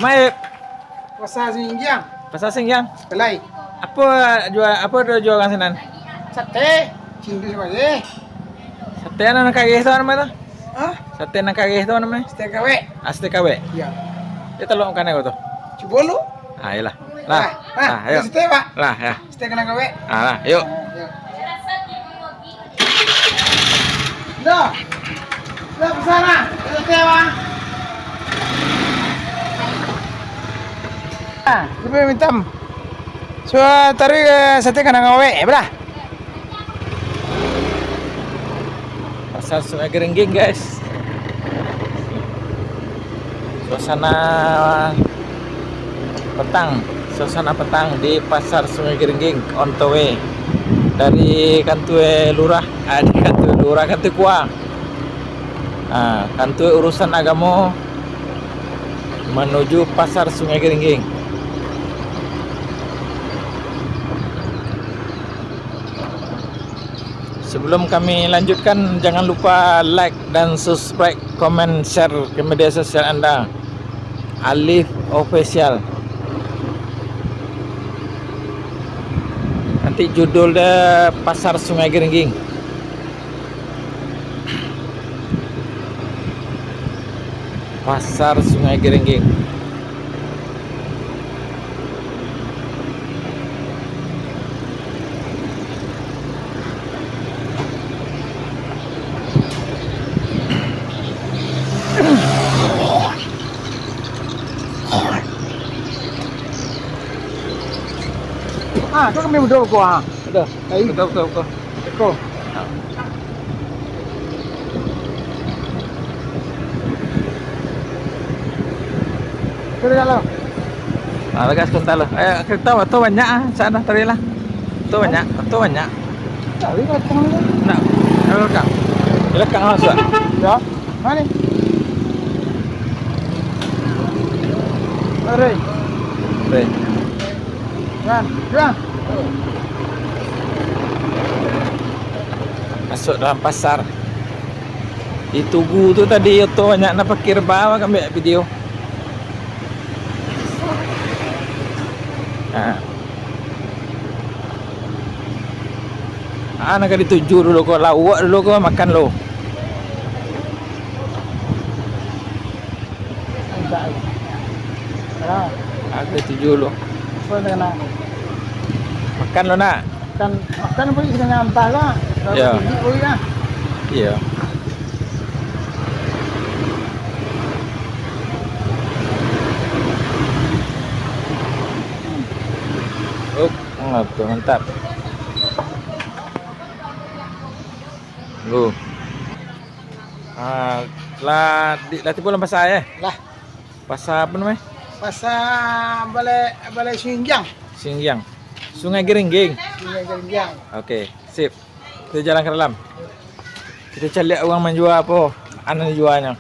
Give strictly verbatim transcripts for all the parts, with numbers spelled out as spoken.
Maep. Pasar Singgiang. Pasar Singgiang. Belai. Apo jua, apo do jua urang sinan? Sate, cindui sabagai. Sate nan kareh tu namo tu? Hah? Sate nan kareh tu namo? Sate kawek. Ah, sate kawek. Iya. Dia telok makan aku tu. Cubo lu. Ah, iyalah. Lah. Ah, ah, ayo. Sate, Pak. Lah, ya. Sate kanang kawek. Ah, lah, yuk. Dah. Dah, pesan lah. Dah, sate, Bang. Ah, lebih hitam. Sudah taruh ke sate kanang kawek, ya, belah? Pasar Sungai Geringging, guys. Suasana petang, suasana petang di Pasar Sungai Geringging, on the way dari kantua lurah, ah, di kantua lurah, kantua KUA. Ah, kantua urusan agamo manuju Pasar Sungai Geringging. Sebelum kami lanjutkan, jangan lupa like dan subscribe, komen, share ke media sosial anda. Alif Official. Nanti judul dia Pasar Sungai Geringging. Pasar Sungai Geringging. Ah, tu kami duduk ko, ah. Ada. Ai. Betul, betul, betul. Ko. Sudah lah. Ah, lagas kuntal lah. Eh, kereta motor banyak ah, sana tadi lah. Motor banyak, motor banyak. Cari kacang ni. Nak, kalau lekang. Dia lekang lah, sudah. Ya. Mana? Ore. Ore. Jan, jan. Masuk dalam pasar. Di Tugu tu tadi oto banyak nak parkir ba, ambil video. Ha. Ah, nak ka dituju dulu ko, lauak dulu ko, makan lo. Agak tuju lo. Apa nak kena? Makan lo nak? Makan, makan pun kena nyampah lah. Kalau Ya. tinggi pun lah. Iya. Oh, mantap, mantap. Lo. Ah, lah, di, lah tibo dalam pasar, eh? Lah. Pasar apa namanya? Pasar Balai, Balai Singgiang. Singgiang. Sungai Geringging. Sungai Geringging. Oke, sip. Kita jalan ke dalam. Kita cari urang manjua apo, anan jualnyo.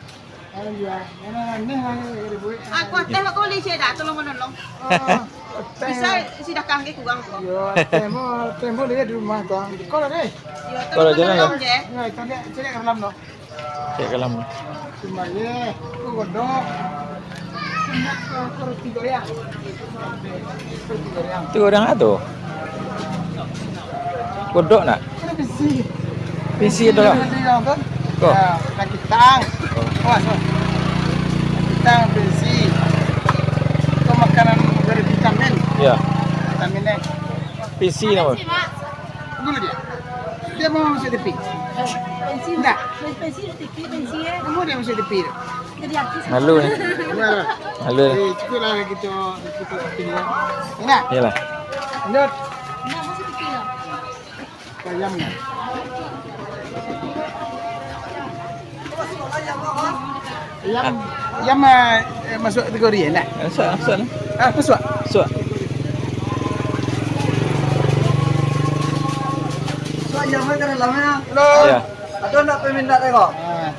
Anan jual. Anan aneh lah, kayak gitu, Bu. Aku ateh kok boleh saya dah, tolong menolong. Oh, ateh. Bisa sidahkan ke kurang kok. Yo, ateh mo, ateh mo dia di rumah tu. Di kolam deh. Yo, Kalau tolong jalan menolong lah. je. Ya, cari, cari ke dalam tu. Cek kalam. Sumbayeh, tu godok. Sumbayeh, tu roti goyang. Roti goyang. Tu orang lah tu. Godok nak? Ada bisi. Bisi tu lah. Roti goyang tu. Kok? Ya, kacang kitang. Oh. Awas, awas. Kacang kitang, bisi. Itu makanan bervitamin. Ya. Vitamin eh. Bisi nama? Dulu dia. Dia mau masuk T V. Pensi, Ndak. Pensi, T V, pensi, eh. Kamu dia masuk T V tu. Jadi artis. Malu ni. Nah. Malu ni. Eh, cukuplah kita, kita T V lah. Enak? Iyalah. Lanjut. Ndak masuk T V lah. Ayam. Ayam, ayam, eh, eh, masuk kategori, eh, nak? Masuk, masuk lah. Ah, masuk. Masuk. Masuk ayam ke dalamnya? Halo. Ya. Ada nak pemindah tengok? Ah.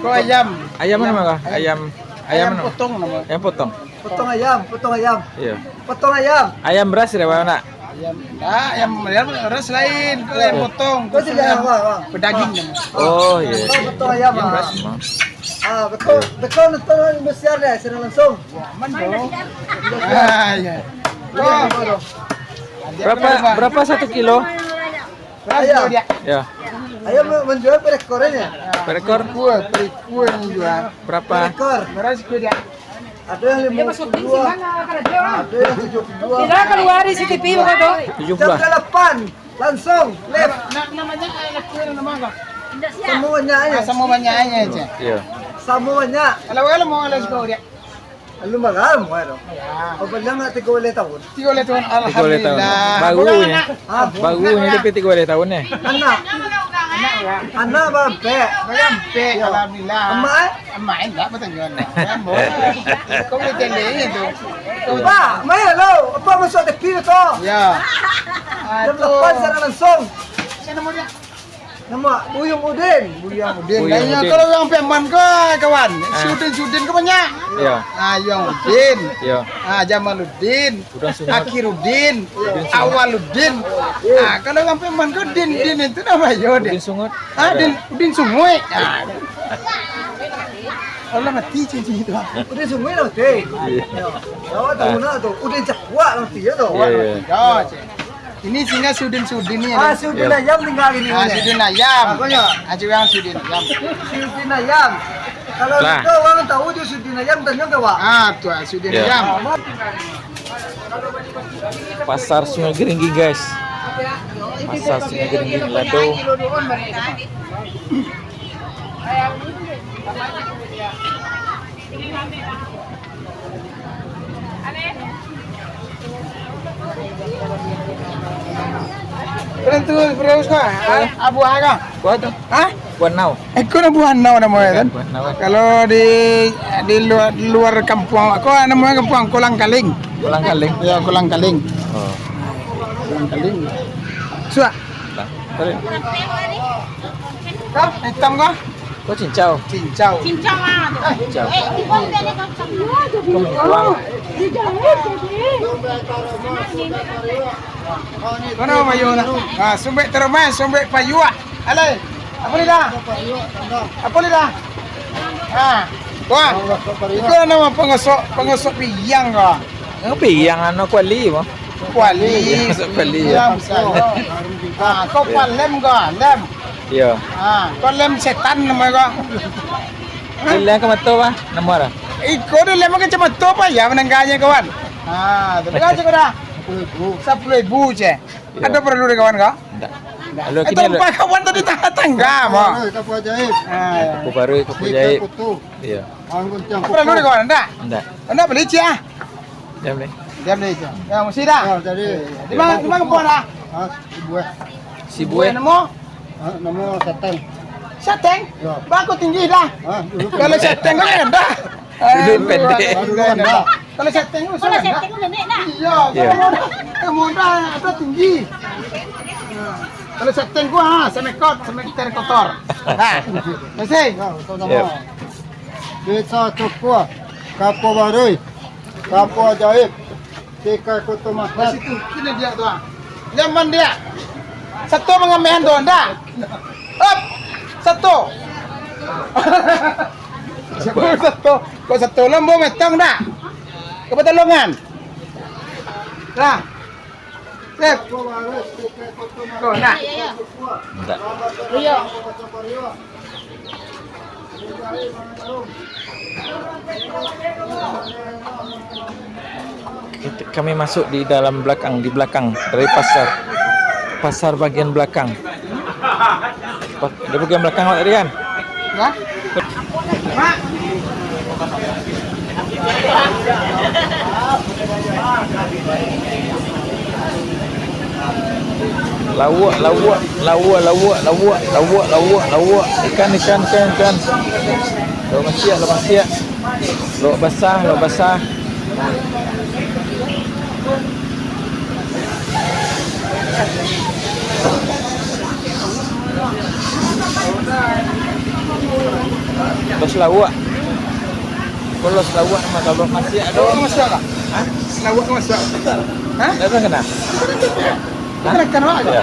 Ko ayam. Ayam mana, Kak? Ayam, ayam Ayam mana? potong nama. Ayam potong. Potong ayam, potong ayam. Iya. Potong ayam. Ayam beras ada berapa, nak? Ayam, ah, ayam, ayam beras lain. Ko ayam Oh. potong. Ko Ko tidak ayam apa, Bang? pedaging nama. Oh, iya. Ko potong ayam, Ayam Bang. beras, Bang. Ah, betul, betul nonton basiar deh, siaran langsung. Ah, iya. Iya, betul. Berapa, berapa satu kilo? Ayo. Ya. Ayo, ma-, manjual per ekor aja. Per ekor? Per ekor, per ekor yang jual. Berapa? Per ekor. Berapa sih dia? Ada yang lima puluh dua, ada yang tujuh puluh dua. Tidak keluar di C C T V begitu. Tujuh belas. Jam delapan, langsung live. Nak, namanya, eh, nak kue nama apa? Sama banyaknya. Ah, sama banyaknya aja. Iya. Sama banyak. Kalau, kalau mau, kalau suka dia. Alun balam, weh, tu. Ya. Apa bilang nak tiga belas tahun? Tiga belas tahun, tiga belas tahun. Alhamdulillah. Baru ni. Anak. Ah, baru ni, tapi tiga belas tahun ni. Anak. Anak, ya. Anak berampek. Berampek, ya. Alhamdulillah. Amak, eh? Amak, eh, tak bertanya anak. Kau boleh tanya tu. Pak, maya lo. Apa masuk T V tu? Ya. Ah, jam lapan siaran langsung. Saya nama dia. Nama? Buyung Udin. Buyung Udin. Buyung Udin. Kalau urang Piaman ko, kawan, si Udin, si Udin ko banyak. Iya. Ah, Buyung Udin. Iya. Ah, Jamaluddin. Udin Sungut. Akhiruddin. Udin Sungut. Awaluddin. Ah, kalau urang Piaman ko Din, Din itu nama yo deh. Udin Sungut. Ah, Din, Udin Sunguik. Ah. Allah mati cincin itu. Udin Sunguik lah, betul. Iya. Awak tahu nak tu. Udin Cakuak lah mati ya tu. Iya, iya. Ya, cik. Ini singgah si Udin-Udin ni. Ah, si Udin ayam tinggal gini. Ah, si Udin ayam. Makanya. Ah, si Udin ayam. Si Udin ayam. Kalau kita orang tahu je si Udin ayam, tanya ke awak. Ah, tu, ah, si Udin ayam. Pasar Sungai Geringgi, guys. Pasar Sungai Geringgi, Lado. Kalian tu bro, suka? Ah, abu aga. Buah tu? Hah? Buah nau. Eh, kau nak buah nau nama ya, kan? Buah nau. Kalau di, di luar, di luar kampung, kau namanya kampung Kolang Kaling. Kolang Kaling. Ya, Kolang Kaling. Oh. Kolang Kaling. Suka? Lah, tarik. Kau hitam kau? Kau cincau? Cincau. Cincau ah. Cincau. Eh, timbang dia ada kacang. Kau mengkuang. Kau nama payu lah? Ah, sumbek terumah, sumbek payu ah. Alai, apa ni dah? Apa ni dah? Ah, wah. Itu nama pengosok, pengosok piyang kau. Yang piyang anu kuali mah. Kuali. Masuk kuali, ya. Iya, bisa. Ah, kau kualem kau, lem. Iya. Ah, kau lem setan nama kau. Lem ke mata, Bang? Nama dah? Iko dah lem kacamata apa ya menangganya, kawan? Ah, tapi kau cakap dah. Sepuluh ribu. Sepuluh ribu je. Iya. Ada perlu deh, kawan kau? Enggak. Enggak. Kalau eh, kini tempat ada kawan tadi tangga-tangga, mah. Kapur ajaib. Ah, iya. Kapur baru, kapur ajaib. Iya. Perlu deh, kawan, enggak? Enggak. Enggak beli, Cia? Diam ni. Diam ni, Cia. Ya, mesti dah. Ya, jadi. Di mana, di mana kampung dah? Ah, Sibuah. Sibuah. Nama? Ah, nama Sateng. Sateng? Ya. Bagus tinggi dah. Ah, dulu. Kalau Sateng kan rendah. Dulu pendek. Baru rendah. Kalau Sateng tu rendah. Kalau Sateng tu pendek dah. Iya, iya. Kalau rendah, kalau rendah ada tinggi. Kalau Sateng gua, ha, semekot, semeter kotor. Nah, kasih. Ya, sama-sama. Ya. Desa Cokua, Kapur Barui, Kapur Ajaib, Tikai Koto Makan. Di situ, sini dia tu, ah. Nyaman dia. Satu mangambihan tu, ndak? Hop! Satu. Satu. Kok satu lombo metong, ndak? Kebetulan. Nah. Sip. Tuh, nah. Ndak. Iya. Kita, kami masuk di dalam belakang, di belakang dari pasar. Pasar bagian belakang. Pas, di bagian belakang awak tadi kan? Hah? Mak. Lauak, lauak, lauak, lauak, lauak, lauak, lauak, lauak. Ikan, ikan, ikan, ikan. Lauak masiak, lauak masiak. Lauak basah, lauak basah. Terus lauak. Kalau lauak mah, kalau masih ada. Lauak masuk lah. Hah? Lauak masuk. Hah? Tak pernah kena. Hah? Kena, kena. Ya.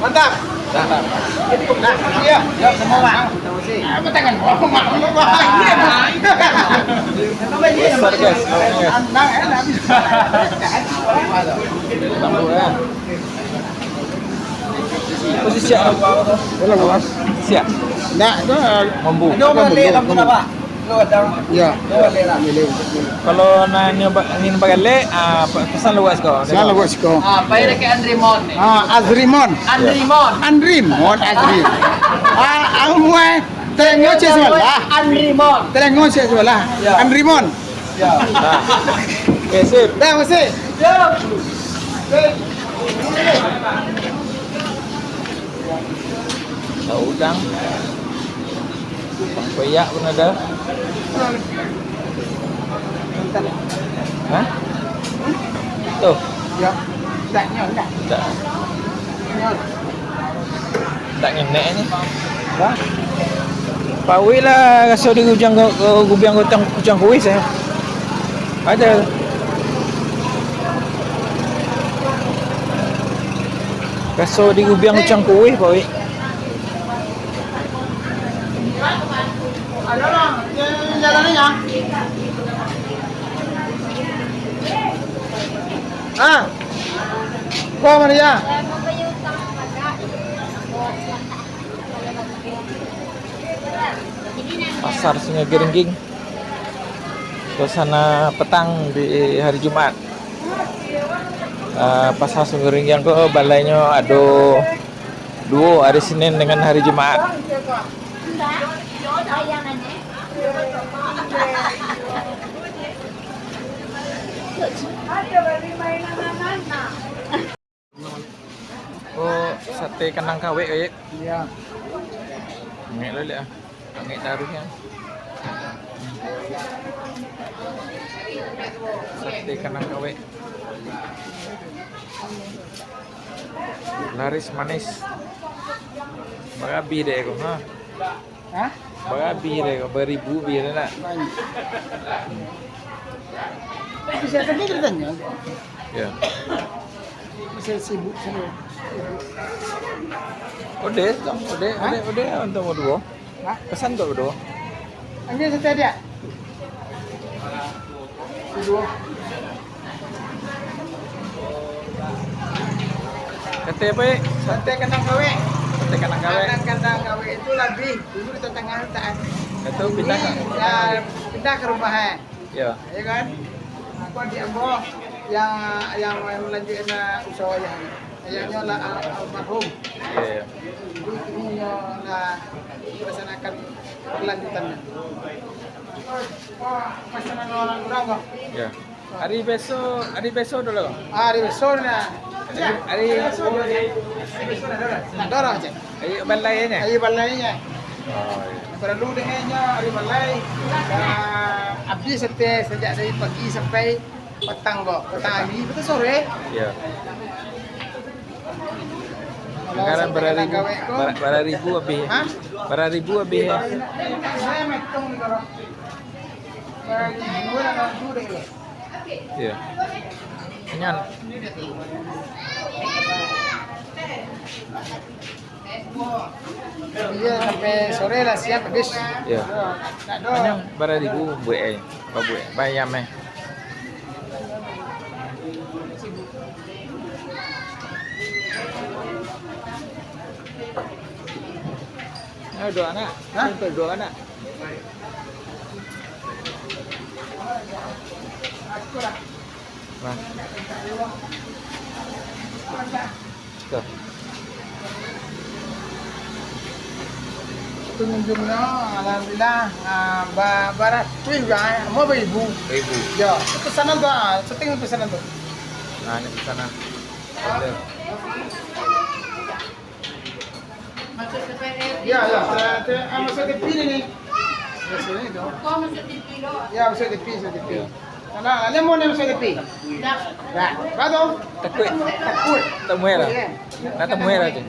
Mantap. Nah, iya. Apa tangan? Besar, guys. Tenang, ya, nggak bisa. Posisi siap. Siap. Nak, tu, ah, mambu. Ada orang balik lampu dah, Pak? Ya. Kalau nak ni ba-, ni bagalek, ah, pa-, pesan lewat siko. Pesan lewat siko. Ah, pai dekat Andrimon ni. Ah, Azrimon. Andrimon. Andrimon, Azri. Ah, amuai. Telengo cek sebelah. Andrimon. Telengo cek sebelah. Ya. Andrimon. Ya. Nah. Oke, sip. Dah, masih. Ya. Tahu udang. Bang Koyak pun ada. Hah? Tuh. Ya. Tak nyo, tak. Tak. Nyo. Tak ngenek ni. Hah? Pawik lah raso di gubiang ko-, gubiang kucang, kucang kuis, eh. Ada. Raso di gubiang kucang kuis, pawik. Ah, Wah, Maria. Pasar Sungai Geringging. Suasana petang di hari Jumat. Ah, Pasar Sungai Geringging ko balainyo ado duo, hari Senin dengan hari Jumat. Oh, sate kanang kawek, Kak. Iya. Angek lah, liak ah. Angek taruih ya. Sate kanang kawek. Laris manis. Barabi dek ko, ha. Hah? Barabi dek ko, baribu bi dek nak. Banyak. Bisa kerja ceritanya. Ya. Masih sibuk, sibuk. Ode, ode, hah? Ode, ode, untuk berdua. Hah? Pesan untuk berdua. Ambil satu hadiah. Berdua. Kata apa, eh? Sate kanang kawek. Sate kanang kawek. Kanang, kanang kawek itu labiah dulu di tetangga hutan. Itu pindah ke? Ya, pindah ke rumah, eh. Ya. Ya kan? Aku adik ambo yang, yang melanjutkan usaha ayah. Ayahnya lah al-, almarhum. Ya, ya. Jadi, kini nyo lah melaksanakan kelanjutannya. Wah, pesanan orang kurang, kok. Ya. Hari besok, hari besok dulu, kok. Ah, hari besok nah. Hari, hari besok dulu, ya. Hari besok dah, dah, dah. Tak ada orang, cek. Aia balai nyo? Aia balai nyo. Oh, iyo. Paralu dengannyo aia balai. Ah, abih sate sajak dari pagi sampai patang ko. Patang hari, patang sore. Iyo. Kalau sampai bara ribu, kawek ko. Bara, bara ribu abih? Hah? Bara ribu abih, yo? Saya maitung di bawah. Bara ribu lah, kalau tu deh. Iyo. Kenyang. Iyo, sampai sore lah siap habis. Iyo. Nak do. Kenyang bara ribu buek, eh. Babuek, bayam, eh. Nah, duo anak. Hah? Untuak duo anak. Nah. Tuh. Pengunjungnyo, alhamdulillah, ah, ba-, baratuih urang, eh, amuah baribu. Baribu. Yo, itu pesanan tu, ah, setting pesanan tu. Nah, ini pesanan. Ada. Yo, yo, eh, te-, ah, masuk T V ni, ni. Biasonyo tu. Yo, masuk T V, masuk T V. Yo. Nah, nah, lemon ni masuk T V. Nah, bagus. Takuik. Takuik. Tamuai lah. Iyo. Nak tamuai lah tu.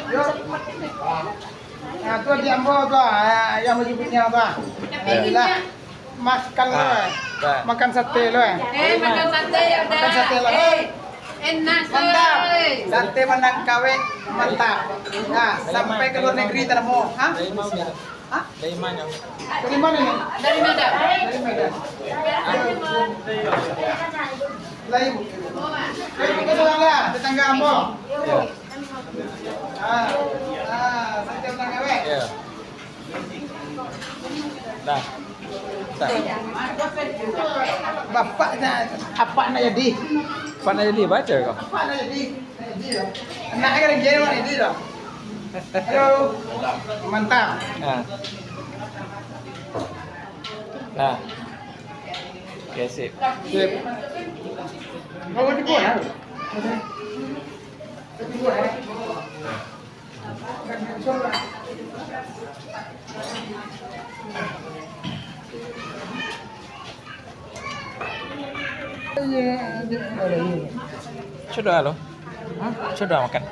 Yo. Nah, tu di ambo tu, ah, yang baju kuning tu, ah. Alhamdulillah. Makan lo, eh. Ah, dah. Makan sate lo, eh. Eh, makan sate, yo, dah. Makan sate lo. Eh, enak, mantap. Eh. Sate Mandangkawek, mantap. Nah, sampai ke luar negeri, tanamu. Hah? Dari ma? Hah? Dari ma? Dari ma ni? Dari Medan. Dari Medan. Lain. Eh, kita orang lah, tetangga ambo. Yo. Ah, ah, sate Mandangkawek. Yo. Dah. Dah. Bapaknyo, apak nak jadi. Apak nak jadi, baco ko. Apak nak jadi. Nak jadi, yo. Anak kan jadi, nak jadi, dah. Halo. Mantap. Ha. Nah. Oke, sip. Sip. Mau tipu, ya? Tipu, ya? Coba lo. Hah? Coba makan.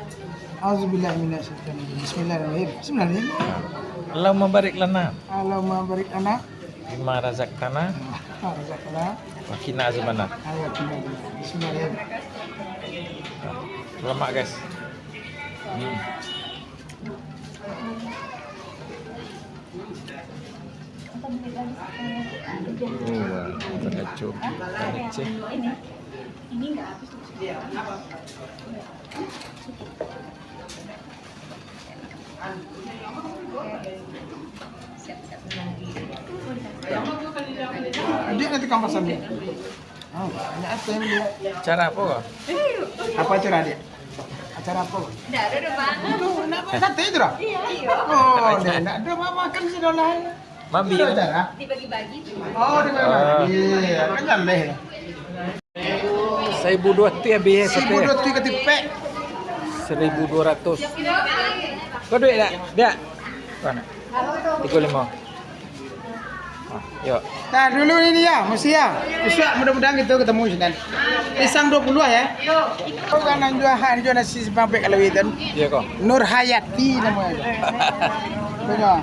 Auzubillahi minasyaitonirrajim. Bismillahirrahmanirrahim. Bismillahirrahmanirrahim. Allahumma barik lana. Allahumma barik lana. Bima razaqtana. Bima razaqtana. Wa qina azabannar. Ayo, qina azabannar. Bismillahirrahmanirrahim. Lemak, guys. Hmm. Oh, wah, makan kacau. Makan Aceh. Adik nanti kamu pesan dia. Oh, banyak apa yang dia? Acara apa, kok? Apa acara, Dek? Acara apa, kok? Ndak ada, Bang. Itu, nak makan sate itu, dah? Iya. Oh, ndak, ndak ada, Bang, makan sudah lah. Mambi. Itu acara? Dibagi-bagi. Oh, dibagi-bagi. Ah. Iya, kan jaleh. Saribu duo ratuih habis, eh, sate. Saribu duo ratuih katipek. Saribu duo ratuih. Kau duit tak? Dak? Kau nak? Tigo limo. Ah, yo. Nah, dulu ini ya, mesti ya. Besok mudah-mudahan kita ketemu, Sinan. Pisang dua puluh ya. Kau kan nan jual, han jual nasi simpang pek kalau itu. Iya, kau. Nur Hayati namanya. Tengok.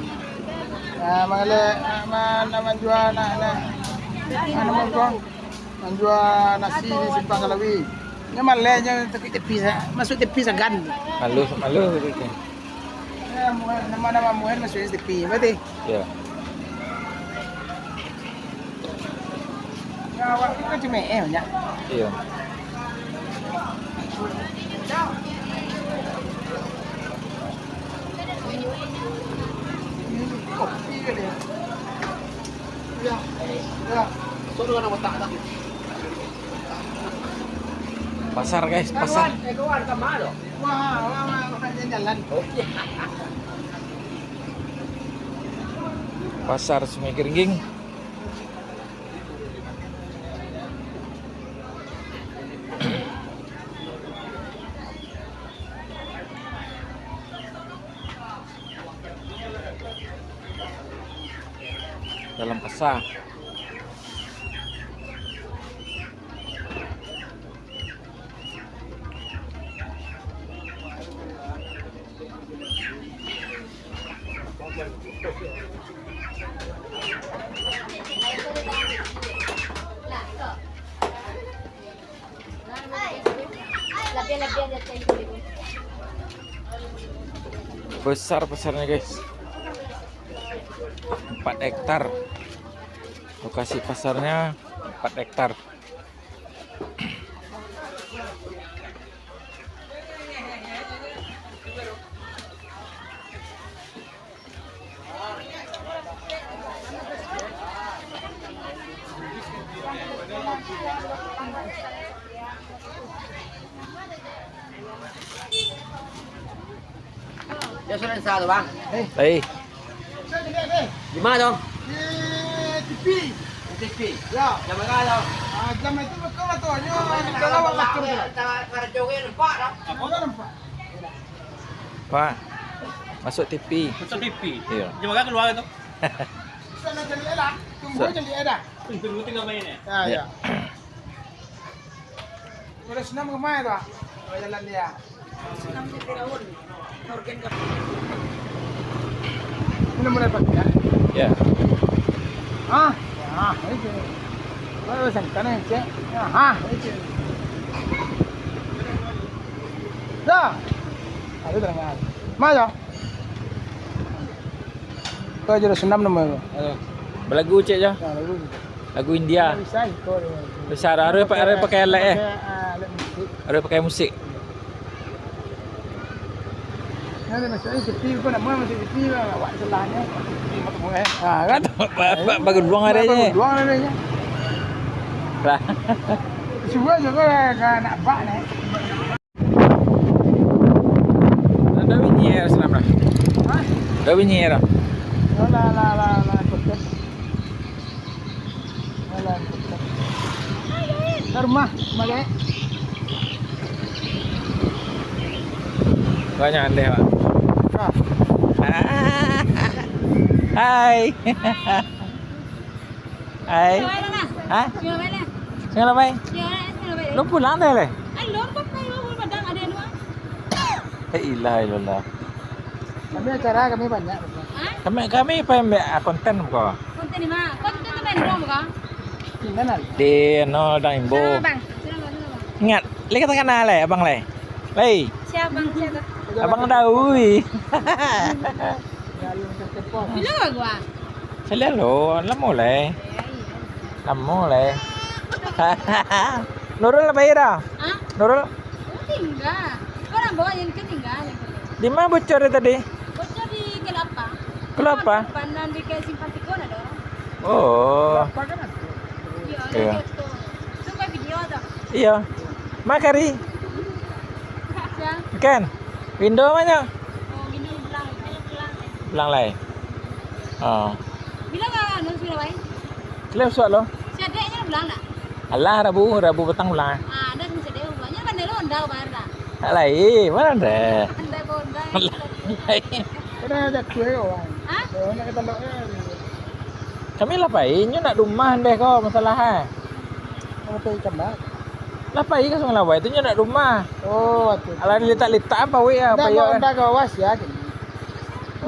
Ah, mangale, ah, ma-, nama jual nak, nak. Ah, nama kau? Manjua nasi di Simpang Kalawi. Nyo maleh, nyo takuik tepi sa-, masuak tepi sagan. Malu, malu gitu. Ya, muhir, nama-nama muhir masuak tepi, berarti? Ya. Ya, awak tu kan cuma eh banyak. Iya. Kopi kali ya. Ya, ya. Suruh anak otak tak? Pasar, guys, pasar. Wah, wah, wah, wah, dia jalan. Oke. Pasar Sungai Geringging. Dalam pasar. Besar pasarnya, guys. Empat hektar. Lokasi pasarnya empat hektar. Ya, sudah satu, Bang. Eh. Di mana, Bang? Di T V. Di T V. Ya. Jam berapa, Bang? Ah, jam itu betul lah tu. Hanya kalau awak macam tu. Nampak dah. Apa nampak? Pak, masuk T V. Masuk T V? Iya. Jam berapa keluar tu? Sana cari Eda. Tunggu cari Eda. Tunggu tinggal main ya? Ya, ya. Kalau senam kemana tu, Pak? Kalau jalan dia. Ini mulai pakai, ya? Ya. Ah, ah, itu. Kalau sangkan, cek. Ah, itu. Dah. Ada terang. Mana? Kau jadi senam nama kau? Balagu cek je. Lagu India. Bisa iko. Bisa, harus pa-, harus pakai alat, eh. Pakai, ah, alat musik. Harus pakai musik. Nah, dia masuk ni sepi, kau nak main masuk sepi lah. Awak salahnya. Ha, kan? Ba-, ba-, baguluang adanya. Baguluang adanya. Lah. Suruh je kau nak bak ni. Dah bunyi ya, Senam dah. Hah? Dah bunyi ya, dah. Alah, alah, alah, alah, ikut, ikut. Alah, ikut, ikut. Dah rumah, rumah, Dek. Banyak andeh, Pak. Ah. Hai. Hai. Hah? Sungai Labai. Lun pulang dah leh? La ilaha illallah. Kami acara kami banyak. Kami, kami paimbek, ah, konten ko. Konten di ma? Konten tu main dong ko? Di anu, Dang Imbo. Silakan, Bang. Silakan, silakan. Ingat, lai ka takana lai, abang lai. Lai. Siapa, Bang? Siapa? Abang Dawi. Bilo ka gua? Salian lo, lamo lai. Lamo lai. Nurul lah pai dah? Hah? Nurul? Oh, tingga. Kau nak bawa yang ke tingga? Di ma bocor dia tadi? Bocor di Kelapa. Kelapa? Panan di ke simpang tiga ada. Oh. Kelapa kan ada. Iya, iya. Lagi tu. Tu buat video tu. Iya. Ma kari. Siang. Kan? Window ma nyo? Oh, window belang, window belang. Belang lai. Oh. Bilo ka anu sudah pai? Sudah suak lo. Si adek nyo belang dak? Alah, Rabu, Rabu patang pulang. Ah, dak si adek pulang. Nyo pandai lo onda ka bayar dak? Dak lai, ma onda? Onda ka onda. Lai. Kena jatuh yo, Bang. Hah? Yo, nak kata lo. Kami lah pai, nyo nak rumah ndeh ko masalah, ha. Mau pai kambang? Lah pai ka Sungai Labai tu nyo nak rumah. Oh, tu. Alah, litak-litak apa weh, apa yo? Ndak, ndak ka awas ya, gini.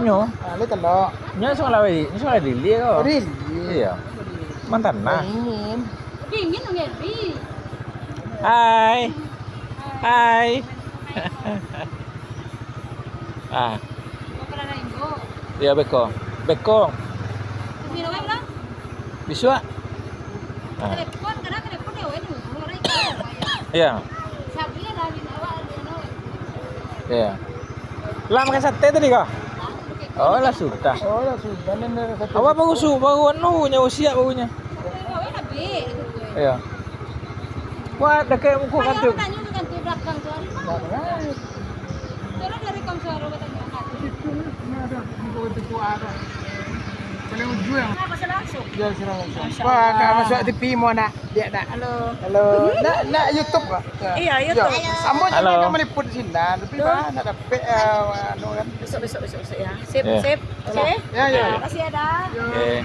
Nyo. Ah, litak lo. Nyo Sungai Labai, nyo Sungai Labai ko. Oh, Labai. Iya. Mantan nah. Dingin. Dingin, Ngebi. Hai. Hai. Ah. Iya, beko. Beko. Bisuak. Ah. Iya. Iya. Lah makan sate tadi ko? Oh, lah sudah. Oh, lah sudah. Awak baru su-, baru anu nyo, siap baru nyo. Iya. Wah, dakek muko kantua. Tanya tu kantua belakang tu, ari mah? Tolong dari kom suara katanya. Situ ni ada, muko kantua ada. Paling ujung. Nah, pasal langsung. Ya, silakan langsung. Masya Allah. Wah, nak masuk T V mau nak? Dia nak. Halo. Halo. Nak, nak YouTube, Pak? Ya. Iya, YouTube. Ya. Ambo juga nak meliput di sini, tapi bah, nak dapet, eh, anu kan. Besok, besok, besok, besok ya. Sip, sip. Ya, ya, ya. Terima kasih ya, Dah. Oke.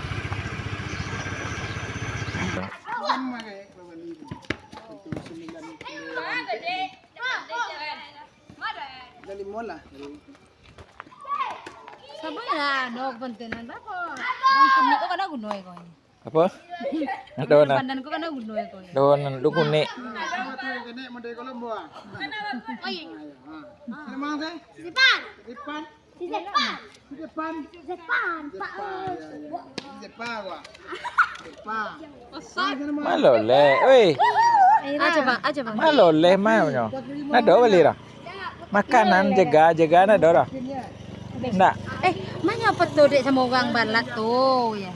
Sama kayak babali tu. Untuk sembilan puluh. Ada lima lah. Sabanlah, no kepentingan apa? Bang kunik kau kada guno kau ni. Apa? Ada nah. Pandan kau kada guno kau ni. Ada nah, lu kunik. Apa tu yang kena model Kolombo ah? Ayo, ha. Memang saya? Sisipan. Sisipan. Sisipan. Sisipan. Sisipan, Pak. Sisipan, wah. Sisipan. Maloleh, oi. Ah, coba, ah, coba. Maloleh mah nyo. Nado bali dah. Makanan jaga, jaga nado dah. Ndak. Eh, mana foto dek sama orang balat tu ya?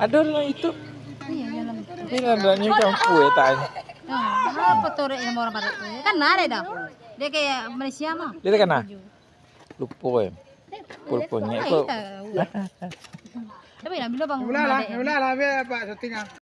Ado lah itu. Iya, iya lah. Tapi nadonyo campur ya tanya. Ah, foto dek sama orang balat tu. Kan ada dah. Dia kayak Malaysia mah. Dia tak kenal. Lupo eh. Lupo ni. Ai, tahu. Tapi lah bila bang. Mula lah, mula lah, biar apa syuting ah.